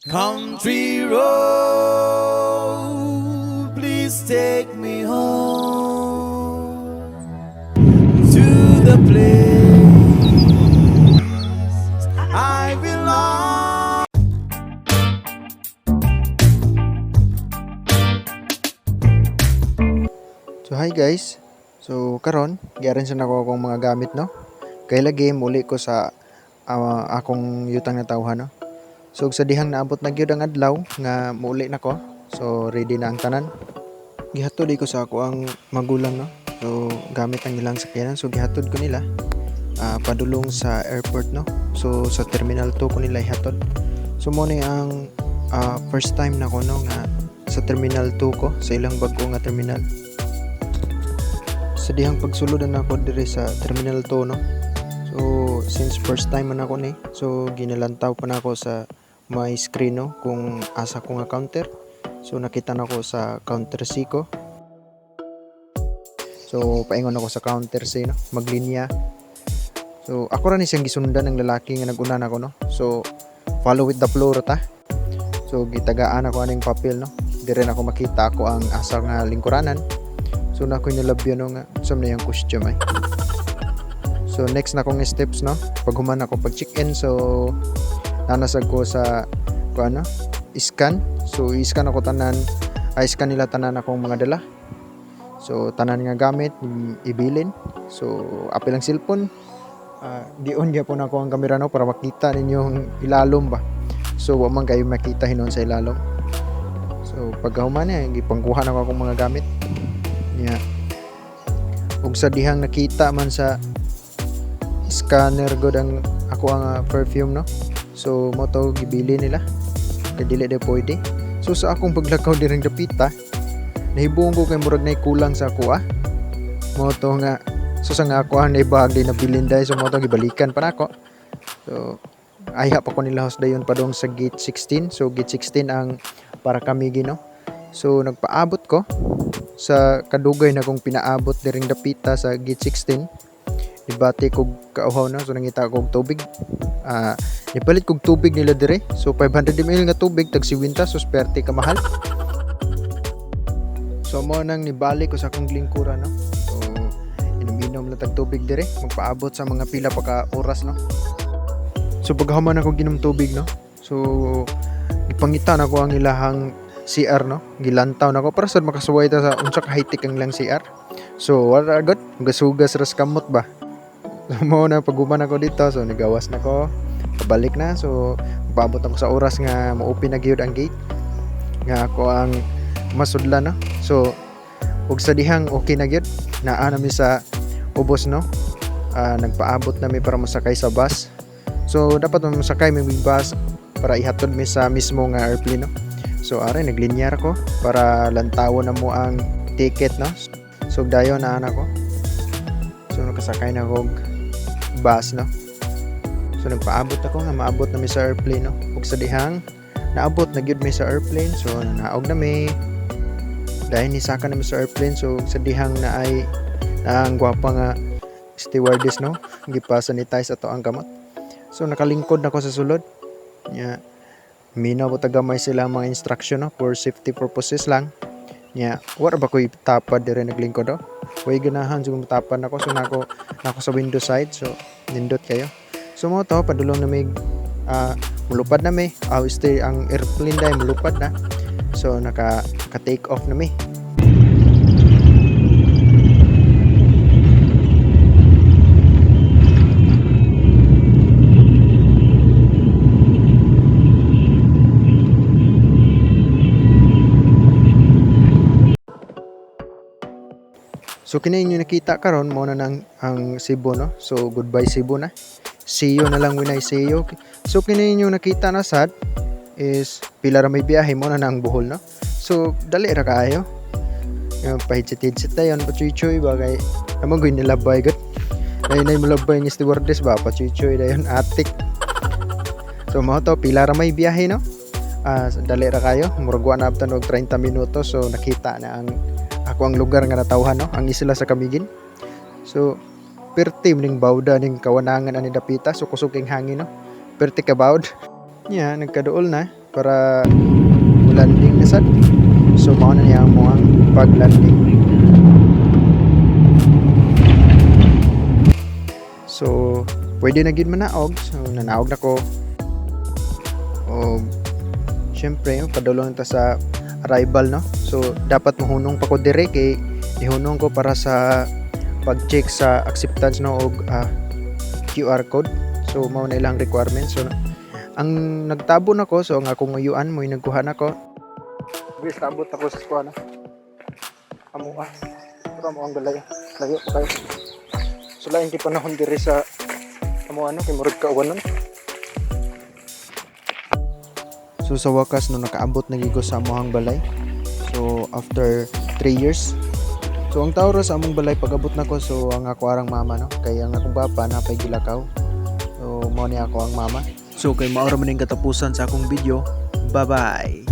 Country road, please take me home to the place I belong. So hi guys. So karon gi-arrange na nako akong mga gamit, no. Kay lagi muli ko sa akong yutang na tawhan, no. So sa dihang naabot na gyud ang adlaw nga muuli nako. So ready na ang tanan. Gihatod ko sa ako ang magulang, no. So gamit ang ilang sakyanan, so gihatod ko nila padulong sa airport, no. So sa Terminal 2 ko nila ihatod. So mo ni ang first time nako, no, nga sa Terminal 2 ko, sa ilang bag-o nga terminal. Sa dihang pagsulod na ako diri sa Terminal 2, no. So since first time man ako ni, so ginalantaw pa nako sa my screen, no, kung asa ko nga counter. So nakita nako sa counter C ko. So paingon ako sa counter C, no, maglinya. So ako ra ni siyang gisundan ng lalaki nga nag-una nako, no. So follow with the flow ra ta. So gitagaan ako aning papel, no. Dire na ako makita ako ang asa nga lingkuranan. So na ako'y nilabyan, no, nga sa na yung costume ay. So next na akong steps, no. Pag human ako pag check-in, so nanasag ko sa ko ano, scan. So i-scan ako tanan, ay scan nila tanan akong mga dala. So tanan nga gamit ibilin. So apil ang cellphone. Gi-on gyapon ako ang kamera, no, para makita ninyo ang ilalom ba. So wa man kayo makita hinon sa ilalom. So pagkahuman niya, gipangkuha na ko akong mga gamit. Nya. Ug sa dihang nakita man sa scanner god ang ako ang perfume, no. So mo to gibili nila. Kay dili de pwede. So sa akong paglakaw diring dapita, nahibong ko kay murag nay kulang sa ako ah. Mo to nga so sa nga ako ang naibag di nabilin dai, so mo to gibalikan pa nako. So ayha pa ko nila host dayon padung sa gate 16. So gate 16 ang para kami no. So nagpaabot ko sa kadugay na kong pinaabot diring dapita sa gate 16. Nibati kog kauhaw na, so nangita kog tubig. Nipalit kog tubig nila dire. So 500 ml nga tubig tag 70, so perte ka mahal. So mo nang nibalik ko sa akong lingkuran, no. So inom-inom lang tag tubig dire, magpaabot sa mga pila pa ka oras, no. So paghaman ako ginom tubig, no. So gipangita nako ang ilahang CR, no. Gilantaw nako para sad makasuway ta sa unsa ka high-tech ang ilang CR. So wala agad, hugas-hugas ras kamot ba. So mo na paghuman ako dito, so nigawas na ko, pabalik na. So paabot ako sa oras nga mo-open na gyud ang gate nga ako ang masudlan, no. So ug sa dihang okay na gyud, naa na mi sa ubos, no. Nagpaabot na mi para mosakay sa bus. So dapat man mosakay mi bus para ihatod mi sa mismo nga airplane, no. So are naglinyar ko para lantawon na mo ang ticket, no. So dayon naa na ko. So nakasakay na og bus, no. So nagpaabot ako nga maabot na mi sa airplane, no. Ug sa dihang naabot na gyud mi sa airplane, so nanaog na mi. Dahil nisaka na mi sa airplane, so sa dihang na ay ang gwapa nga stewardess, no, gipa-sanitize ato ang kamot. So nakalingkod na ko sa sulod. Nya minaw ko tagamay sila ang mga instruction, no, for safety purposes lang. Nya wala ba ko'y tapad dire naglingkod, oh. Way ganahan siguro tapad nako, so nako sa window side, so nindot kayo. So mo to padulong na may mulupad na mi. Stay ang airplane dai mulupad na. So naka take off na mi. So kini inyo nakita karon mo na nang ang Cebu, no. So goodbye Cebu na. See you na lang when I see you. So kini inyo nakita na sad is pila ra may biyahe mo na ang Bohol, no. So dali ra kaayo. Yung pahitsit-hitsit na yun, pachuy-chuy ba kay naman ko nilabay gud. Ay nay mulabay ng stewardess ba, pachuy-chuy dayon atik. So mo to pila ra may biyahe, no. Dali ra kayo, murag wa na abtan og 30 minuto, so nakita na ang ako ang lugar nga natawhan, no, ang isla sa Camiguin. So perti ning bawda ning kawanangan ani dapita, so kusog king hangin, no. Perti ka bawd. Nya nagkaduol na. Para landing na sad. So mao na niya ang among pag-landing. So pwede na gid manaog. So nanaog na ko. O syempre, padulong ta sa arrival, no. So dapat mohunong pa ko dire kay ihunong ko para sa pag-check sa acceptance, no, og QR code. So mao na ilang requirement. So ang nagtabo na ko, so ang akong uyuan mo nagkuha na ko. Bis tabot ako sa kuha na. Amo ah. Pero amo ang balay. Layo pa kayo. So lain kay panahon diri sa amo ano kay murag kauwanon. So sa wakas, no, nakaabot na gyud ko sa amohang balay. So after 3 years. So ang tao ra sa among balay pag-abot nako, so ang ako arang mama, no, kay ang akong papa napay gilakaw. So mao ni ako ang mama. So kay mao ra man ning katapusan sa akong video. Bye-bye.